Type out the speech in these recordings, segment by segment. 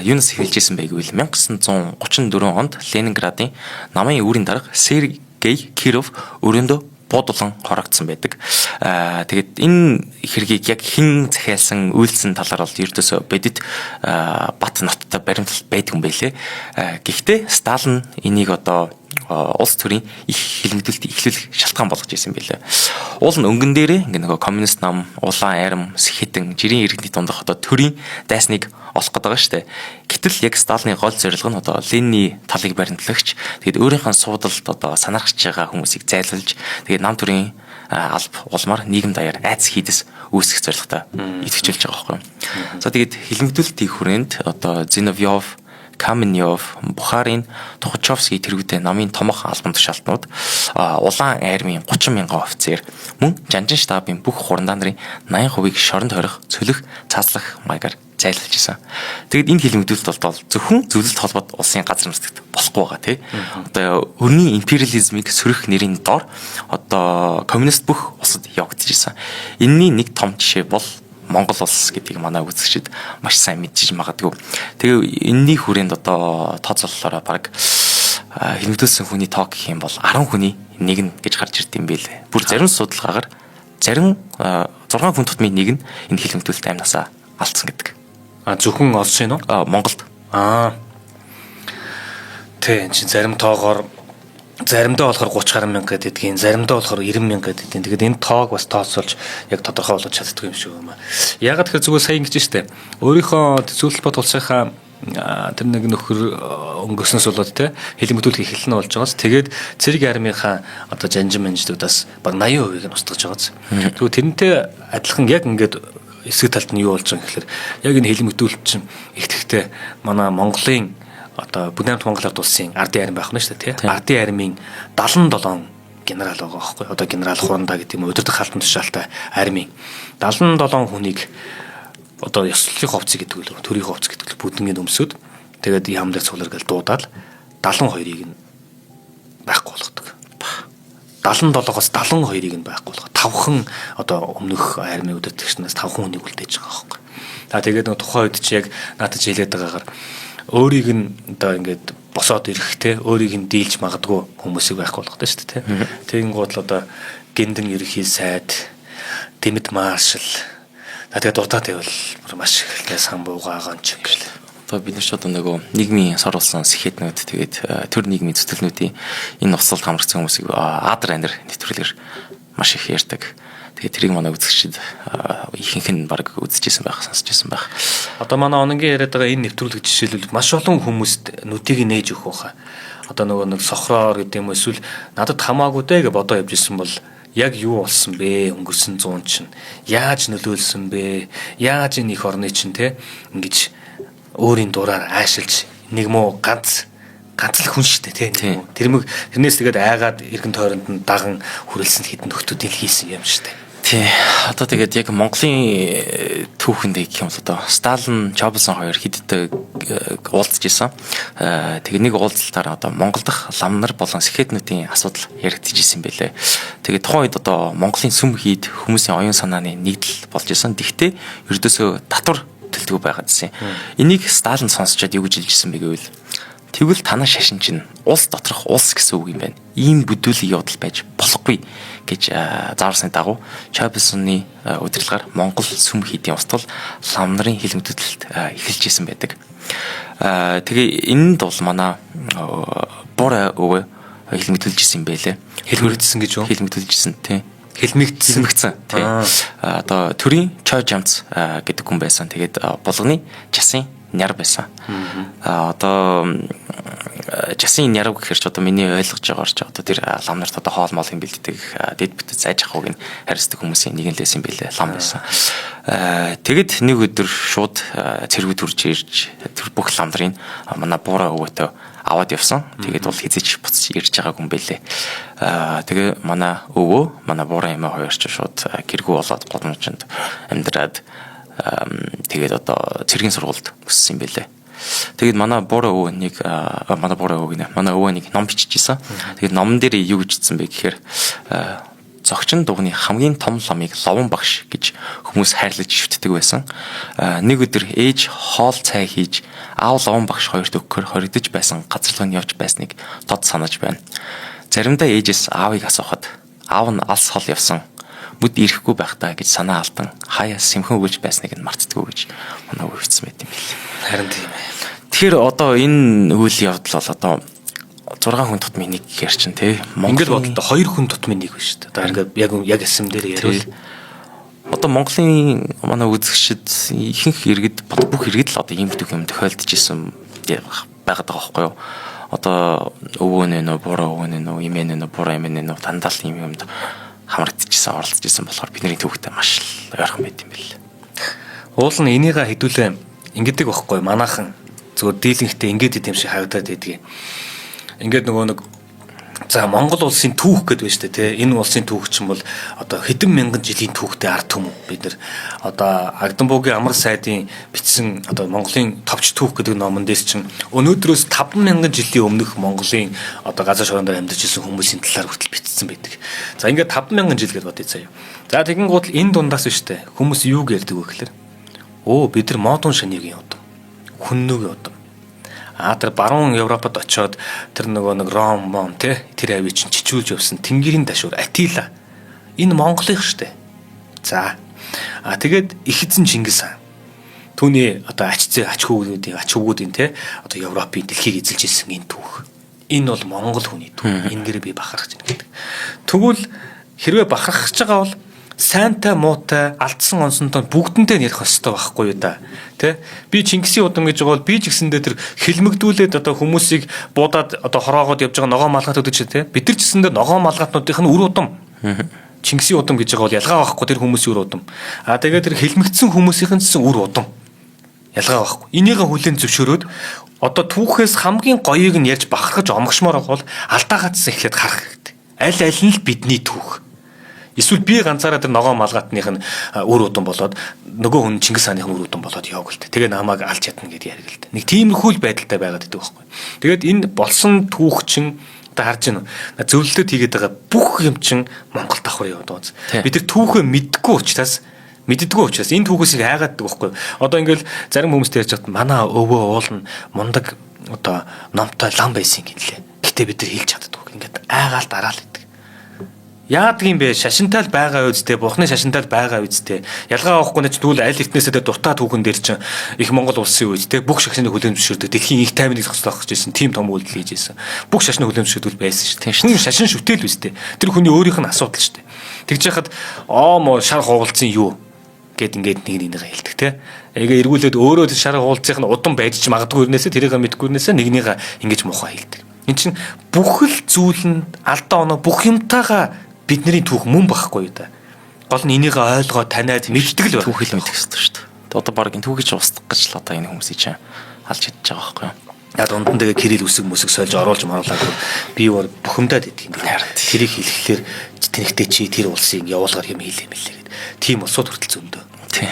Юунаас эхэлж исэн бэ гэвэл 1934 онд Ленинградын намын үүрийн дарга Сергей Киров өрөөндөө буудулан хорогдсон байдаг. Тэгээд энэ хэргийг яг хэн захиалсан, үйлдсэн талаар бол ердөөсөө бодит бат ноттой баримтлал байдаг юм байлээ. Гэхдээ Сталин энийг одоо улс төрийн их хилмигдүүлэлт эхлүүлэх шалтгаан болгож ирсэн байлээ. Уул нь өнгөн дээрээ ингээ нөгөө коммунист нам, улаан арим, сэхэтэн, жирийн иргэдний дундах одоо төрийн дайсныг олох гэдэг байгаа шүү дээ. Гэтэл яг Сталины гол зорилго нь одоо Ленины талыг баримтлагч, тэгээд өөрийнхөө суудалд одоо санаарч байгаа хүмүүсийг зайлуулж, тэгээд нам төрийн алба улмаар нийгэм даяар айц хийдэс үүсгэх зорилготой идэвхжүүлж байгаа байхгүй юу. За, тэгээд хилмигдүүлэлтийн хүрээнд одоо Зиновьев, Каменев, Бухарин, Тухачевский тэргүүтээ намын томоохон албан тушаалтнууд, улаан армийн 30 мянган офицер мөн жанжин штабын бүх хурандаа нарын 80%-ийг шоронд хорих, цөлөх, цааслах маягаар зайлуулж исэн. Тэгэд энэ хилмигдүүлэлт бол зөвхөн зөвлөлт холбоот улсын газар нутагт болохгүй байгаа, тий. Одоо өрний империализмыг сөрөх нэрийн дор одоо коммунист бүх улсад явагдаж исэн. Энэний нэг том жишээ бол Монгол улс гэдгийг манай үзэгчид маш сайн мэдчихэж магадгүй. Тэгээ энэний хүрээнд одоо тооцооллоороо баг хилмигдүүлсэн хүний тоо гэх юм бол 10 хүний нэг нь гэж гарч ирд юм билээ. Бүр зарим судалгаагаар зарим 6 хүн тутмын нэг нь энэ хилмигдүүлэлт амнасаа алдсан гэдэг. А, зөвхөн олсон юм уу? А, Монголд. Аа. Тэ, эн чинь зарим тоогоор заримдаа болохоор 30 гаруй мянга гэдгийг, заримдаа болохоор 90 мянга гэдгийг. Тэгээд энэ тоог бас тооцоолж яг тодорхой болгож чаддгүй юм шиг байна. Ягаад тэгэхээр зүгээр сая ингэж штэ. Өөрийнхөө зөвлөлт бод улсынхаа тэр нэг нөхөр өнгөрснөөс болоод те хилмигдүүлэх эхэлнэ болж байгаас тэгээд цэрэг армийнхаа одоо жанжин манжлуудаас баг 80%-ийг нь устгаж байгааз. Тэгвэл тэрнтэй адилхан яг ингээд эсрэг талд нь юу болж байгаа гэхээр яг энэ хилмигдүүлэлт чинь ихтгэхдээ манай Монголын одоо Бүдэн Монгол ард улсын ардын арми байх нь шүү дээ, тий. Ардын армийн 77 генерал байгаа байхгүй. Одоо генерал хурандаа гэдэг юм уу, удирдах албан тушаалтай армийн 77 хүнийг одоо ёслолын хувцас гэдэг үү, төрийн хувцас гэдэг л бүдэнгийн өмсөд тэгээд ям дээр цуглар гэл дуудаад 72-ыг нь байхгүй болгодог. 77-оос 72-ыг нь байхгүй болгоо. Тавхан одоо өмнөх армийн удирдагчнаас тавхан хүнийг үлдээж байгаа байхгүй. За, тэгээд нэг тухайн үед чи яг наадад хэлээд байгаагаар өөрийг нь одоо ингээд босоод ирэх те, өөрийг нь дийлж магадгүй хүмүүсийг байхгүй болгодог шүү дээ, те. Тэгэнгүүт л одоо гиндэн ерөнхий сайд, дэмэд маршал. За, тэгээд дурдаад байвал маш их л сан буугаа гонч гэл. Одоо бид нар ч одоо нөгөө нийгмийн сор болсон сэхэтнүүд, тэгээд төр нийгмийн зүтгэлнүүдийн энэ усалд хамрагдсан хүмүүсийг Адар анир нэвтрүүлгээр маш их ярьдаг. Тэгээд тэрийг манай үзэгчид ихэнх нь баг үзчихсэн байх, сонсч байсан байх. Одоо манай ононгийн яриад байгаа энэ нэвтрүүлэг жишээлбэл маш олон хүмүүст нүдийг нээж өгөх байхаа. Одоо нөгөө нэг сохроор гэдэг юм эсвэл надад хамаагүй дээ гэж бодоо явж исэн бол яг юу болсон бэ? Өнгөрсөн зуун чинь яаж нөлөөлсөн бэ? Яаж энэ их орны чинь те ингэж өөрийн дураар аашилж нэг муу ганц ганц л хүн шүү дээ, те. Тэрмэг тэрнээс тэгээд айгаад эргэн тойронд нь даган хүрэлсэн хэдэн нөхдүүдийг хийсэн юм шүү дээ. Тий. Одоо тэгээд яг Монголын түүхэндээ гэх юм бол одоо Сталин, Чобсон хоёр хэдтэй уулзж исэн. Тэгээ нэг уулзалтаар одоо Монгол дахь лам нар болон сэхэтнүүдийн асуудал яригдчихсэн байлээ. Тэгээ тухайн үед одоо Монголын сүм хийд хүмүүсийн оюун санааны нэгдэл болж исэн. Тэгтээ ердөөсөө татвар төлдгөө байгаад исэн. Энийг Сталин сонсчод юу гэж хэлжсэн бэ гэвэл тэгвэл танаа шашин чинь улс доторх улс гэсэн үг юм байна. Ийм бүдүүлэг явдал байж болохгүй гэж зааварсны дагуу Чобсоны удирдлагаар Монгол сүм хийдийн устгал, лам нарын хилмигдэлт эхэлж исэн байдаг. Тэгээ энэнд бол манай бур өвөө хилмигдүүлж исэн юм байлээ. Хилмигдсэн гэж юу? Хилмигдүүлж исэн, тий. Хилмигдсэн. Хилмигдсэн, тий. Одоо төрийн Чой Жамц гэдэг хүн байсан. Тэгээд булганы Жасын няр байсан. Одоо Жасын няр гэхэр ч одоо миний ойлгож байгаагаар ч одоо тэр лам нарт одоо хоол моолын бэлддэг, дэд бүтэц аж ахуйг нь харьцдаг хүмүүсийн нэг нь лээсэн байлээ, лам байсан. Тэгэд нэг өдөр шууд цэргүүд үрж ирж тэр бүх лам нарын манай буурай өвөөтэй аваад явсан. Тэгээд бол хизээч буцаж ирж байгаагүй юм бэлээ. Тэгээ манай өвөө, манай буурай эмээ хоёр ч шууд гэргүү болоод гудамжинд амьдраад, тэгээд одоо цэргийн сургуульд өссөн юм бэлээ. Тэгээд манай буурай өвөө нэг манай буурай өвөө гинэ. Манай өвөө нэг ном биччихсэн. Тэгээд номон дээр юу гэж бичсэн бэ гэхээр Зогчин дугны хамгийн том ламыг Ловон багш гэж хүмүүс хайрлаж шүтдэг байсан. Нэг өдөр ээж хоол цай хийж аав Ловон багш хоёрт өгөхөөр хоригдож байсан газар руу явж байсныг тод санаж байна. Заримдаа ээжээс аавыг асуухад аав нь алс хол явсан. Нүд ирэхгүй байх таа гэж санаа алдан хаяа сэмхэн өгүүлж байсныг нь мартдаггүй гэж манай өвөө бичсэн байт юм бэл. Харин тийм ээ. Тэгэхээр одоо энэ үйл явдал бол одоо 6 хүн тутмын нэг ярьчин тий. Ингээд бодлоо 2 хүн тутмын нэг биш үү? Одоо ингээд яг эсэм дээр яриул. Одоо Монголын манай үзэгчид ихэнх иргэд бүх иргэд л одоо ийм бүх юм тохиолдож исэн байгаад байгаа байхгүй юу? Одоо өвөө нэ нөө буруу өвөө нэ нөө имээ нэ нөө буруу имээ нэ нөө дандаа л ийм юмд хамрагдчихсан, оролцож исэн болохоор бидний түүхтэй маш л ойрхон байт юм бэл. Уул нь энийга хэдүүлээ ингэдэг байхгүй манаахан зүгээр дийлэнхтэй ингээд идэм шиг харагдаад байдгийг. Ингээд нөгөө нэг за Монгол улсын түүх гэдэг байна шүү дээ тий. Энэ улсын түүх чинь бол одоо хэдэн мянган жилийн түүхтэй ард түмэн бид нар одоо Агданбуугийн амар сайдын бичсэн одоо Монголын товч түүх гэдэг номон дээс чинь өнөөдрөөс 5000 жилийн өмнөх Монголын одоо газар шорон дээр амьдарч ирсэн хүмүүсийн талаар хүртэл бичсэн байдаг. За ингээд 5000 жил гэдээ бодъё заяа. За тэгэн гут энэ дундаас биш үү хүмүүс юу ярьдаг вэ гэхээр өө бид нар модон шаныгийн удам, хүннүгийн удам. А тэр баруун Европод очиод тэр нөгөө нэг Ром мом тий тэр авийг чинь чичүүлж явсан Тэнгэрийн дашуур Атила энэ Монголынх штэ. За. А тэгээд их эзэн Чингис хаан түүний одоо ач зээ ач хүүгүүдийн ач хүүгүүдийн тий одоо Европын дэлхийг эзэлж ирсэн энэ түүх. Энэ бол Монгол хүний түүх. Энгэрээ би бахархаж байна гэдэг. Тэгвэл хэрвээ бахархаж байгаа бол сайнтай муутай алдсан онсонтой бүгдэнтэй ярих ёстой байхгүй юу да. Тэ? Би Чингисийн удам гэж байгаа бол би ч гэсэндээ тэр хилмигдүүлээд одоо хүмүүсийг буудаад одоо хороогоод явж байгаа ногоон малгайтууд гэж тэ. Бид нар ч гэсэндээ ногоон малгайтнуудынх нь үр удам. Чингисийн удам гэж байгаа бол ялгаа байхгүй тэр хүмүүсийн үр удам. А тэгээд тэр хилмигдсэн хүмүүсийнх нь ч гэсэн үр удам. Ялгаа байхгүй. Энийг хүлээн зөвшөөрөөд одоо түүхээс хамгийн гоёыг нь ярьж бахархаж омгшмоор байгаа бол алдаагаадсан эхлээд харах хэрэгтэй. Аль аль нь л бидний түүх. Эсвэл би ганцаараа тэр ногоон малгайтных нь үр удам болоод нөгөө хүн Чингис хааных нь үр удам болоод явг л тэ. Тэгээ намайг алж чадна гэдээ яриг л тэ. Нэг тиймэрхүү л байдалтай байгаад идэг байхгүй. Тэгээд энэ болсон түүх чинь одоо харж байна. Зөвлөлтөд хийгээд байгаа бүх юм чинь Монгол давхар яваад байгаа. Бид тэр түүхээ мэддэггүй учраас энэ түүхээс их айгааддаг байхгүй. Одоо ингээл зарим хүмүүстэй ярьж байхад манай өвөө уул нь мундаг одоо номтой лам байсан гинлээ. Гэтэ бид нар хэлж чаддаггүй. Ингээд айгаал дараал идэг. Яадаг юм бэ? Шашинтай л байгаа үсттэй, бурхны шашинтай л байгаа үсттэй. Ялгаа авахгүй нэ чи тэгвэл аль эртнээсээ тэр дуртай түүхэн дээр чинь их Монгол улсын үед те бүх шашныг хүлээн зөвшөөрдөг. Дэлхийн их таймныг зохицох гэж ирсэн. Тийм том үйлдэл хийж ирсэн. Бүх шашны хүлээн зөвшөөрдөг байсан шүү дээ. Хүн шашин шүтэл үсттэй. Тэр хүний өөрийнх нь асуудал шүү дээ. Тэгж яхад оо мо шар хугалцсан юу гэд ингээд нэг нэгнийгээ хэлдэг те. Эгээ эргүүлээд өөрөө тэр шар хугалцсынх нь удам байж ч магадгүй ирнээсээ тэрийг мэдгүй ирнээсээ нэгнийгээ ингэж муухай хэлдэг. Энд чинь бүх л зүйл нь алдаа оноо бүх юмтайгаа бидний түүх мөн байхгүй юу да. Гол нь энийг ойлгоо таниад мэддэг л түүх л мэдэх ёстой шүү дээ. Одоо баг энэ түүхийг устгах гэж л одоо энэ хүмүүсийг чинь алж чадж байгаа байхгүй юу. Я дунд нь тэгээ Кирилл үсэг мүсэг сольж оруулж маруулаагүй би бол бухимдаад идэх юм. Тэрийг хэлэхлээр тэнэгтэй чи тэр улсын явуулгаар юм хийлээ мэлээ гэд. Тийм улсууд хүртэл зөндөө. Тий.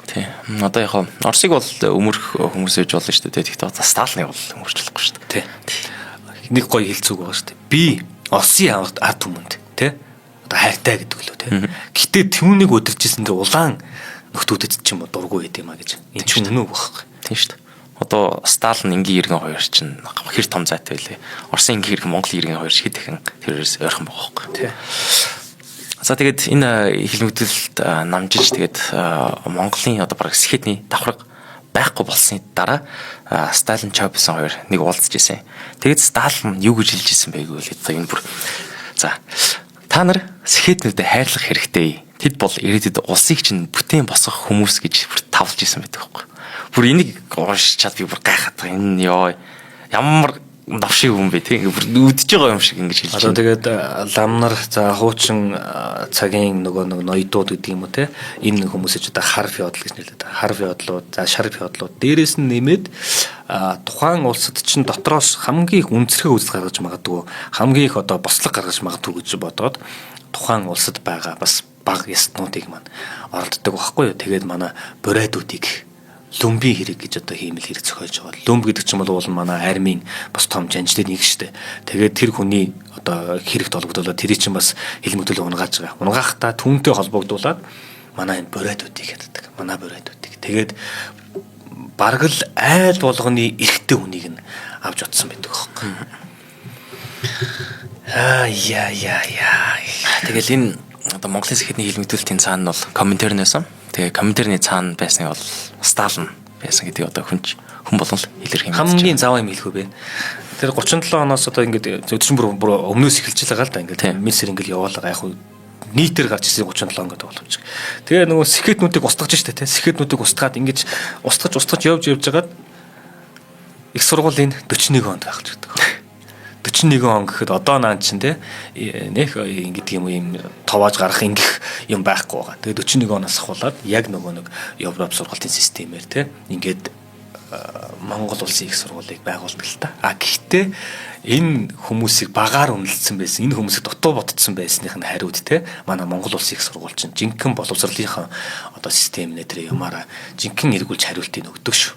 Тий. Одоо яг Оросыг бол өмөрх хүмүүс ээж болно шүү дээ. Тэгэхдээ Сталиныг бол өмөрч болохгүй шүү дээ. Тий. Нэг гоё хэлцүүг байгаа шүү дээ. Би Оросын ард түмэнд тий хайртай гэдэг лөө тий. Гэтэ түүнийг өдөржсэн тэр улаан нөхдүүдэд ч юм уу дургүй байд юм а гэж. Энэ чинь үнэн үг байхгүй. Тийм шүү дээ. Одоо Сталин энгийн иргэн хоёр чинь хэр том зайтай байлээ. Оросын энгийн иргэн, Монголын иргэн хоёр хэд дахин тэрээс ойрхон байгаа байхгүй. Тий. За тэгээд энэ хилмигдэлд намжиж тэгээд Монголын одоо бараг сэхэтний давхарга байхгүй болсны дараа Сталин Чобисон хоёр нэг уулзж ирсэн. Тэгээд Сталин юу гэж хэлж ирсэн бэ гэвэл одоо энэ бүр за та нар сэхэтнүүдэд хайрлах хэрэгтэй. Тэд бол ирээдүйд улсыг чинь бүтээн босгох хүмүүс гэж бүр тавлж ирсэн байдаг байхгүй. Бүр энийг уншичаад би бүр гайхаад байгаа. Энэ ёо ямар новшиг юм бэ те бүр үдэж байгаа юм шиг ингэж хэлж байна. Одоо тэгээд лам нар за хуучин цагийн нөгөө нэг ноёдууд гэдэг юм уу те энэ хүмүүсээ ч одоо хар феодал гэж нэрлэдэг. Хар феодлууд, за шар феодлууд дээрээс нь нэмээд тухайн улсад чинь дотроос хамгийн их үнцэрхэг үзэл гаргаж магадгүй, хамгийн их одоо бослог гаргаж магадгүй гэж бодоод тухайн улсад байгаа бас баг ястнуудыг маань оролддог байхгүй юу. Тэгээд манай бурайдуудыг Лүмбийн хэрэг гэж одоо хиймэл хэрэг зохиож байгаа. Лүмб гэдэг чинь бол уул нь манай армийн бас том жанжлын нэг штэ. Тэгээд тэр хүний одоо хэрэгт холбогдуулаад тэрий чинь бас хилмигдүүл унгааж байгаа. Унгаахтаа түүнтэй холбогдуулаад манай энэ буриадуудыг яддаг. Манай буриадуудыг. Тэгээд бараг л айл болгоны эрэгтэй хүнийг нь авч утсан байдаг хөөхгүй. Аа яа яа яа. Тэгэл энэ одоо Монголын сэхэдний хилмигдүүлэлтийн цаана бол комментэр нэсэн. Тэгээ комментэрний цаана байсан бол Сталин байсан гэдгийг одоо хүн болгон л илэрхийлж байна. Хамгийн зав юм хэлэх үү бэ? Тэр 37 оноос одоо ингээд өдөржин бүр өмнөөс эхэлж байгаа л да, ингээд мисэр ингээд яваалаа, яг хуу нийтээр гарч ирсэн 37 он гэдэг боломж. Тэгээ нөгөө сэхэтнүүдийг устгаж штэ тий. Сэхэтнүүдийг устгаад ингэж устгаж устгаж явж явж хагаад их сургуулийн 41 онд байх гэдэг. 41 он гэхэд одоо наан чинь те нэх ингэдэг юм юм товоож гарах ингэх юм байхгүй байгаа. Тэгээ 41 оноос ахуулаад яг нөгөө нэг Европ сургалтын системээр те ингээд Монгол улсын их сургуулийг байгуулдаг л та. А гэхдээ энэ хүмүүсийг багаар үнэлсэн байсан, энэ хүмүүсийг дутуу ботцсон байсных нь хариуд те манай Монгол улсын их сургууль чинь жинхэнэ боловсролынхон одоо систем нэ тэр юмараа жинхэнэ эргүүлж хариултыг өгдөг шүү.